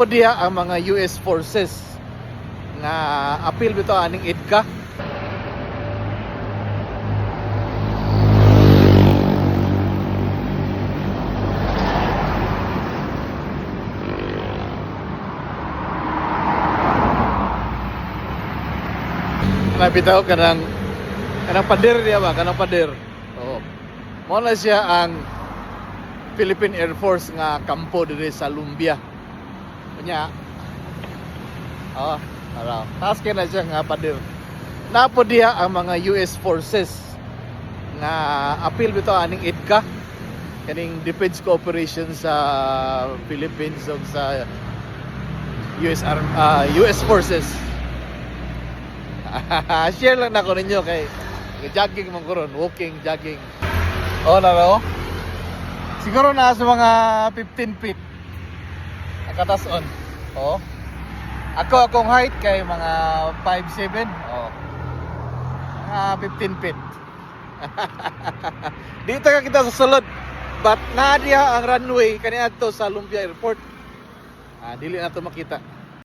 Diha ang mga US forces nga apil bitaw aning EDCA. Na bitaw kanang kanang pader diya ba, kanang pader. Oo. Mao na siya ang Philippine Air Force nga kampo diri sa Lumbia. Unya. Oh, araw. Taas kay na siya nga pader. Napo diha ang mga US forces nga apil bitaw aning EDCA, kaning defense cooperation sa Philippines ug sa US Arm, US forces. Share lang nako ninyo kay jogging man ko ron, walking, jogging. Oh, naro. Siguro na sa mga 15 feet. Ang katason. Oh. Ako, akong height kay mga 5'7". Oh. Mga 15 feet. Dito ka kita sa sulod. But naa diha ang runway kaniadto sa Lumbia Airport. Ah, dili na to makita.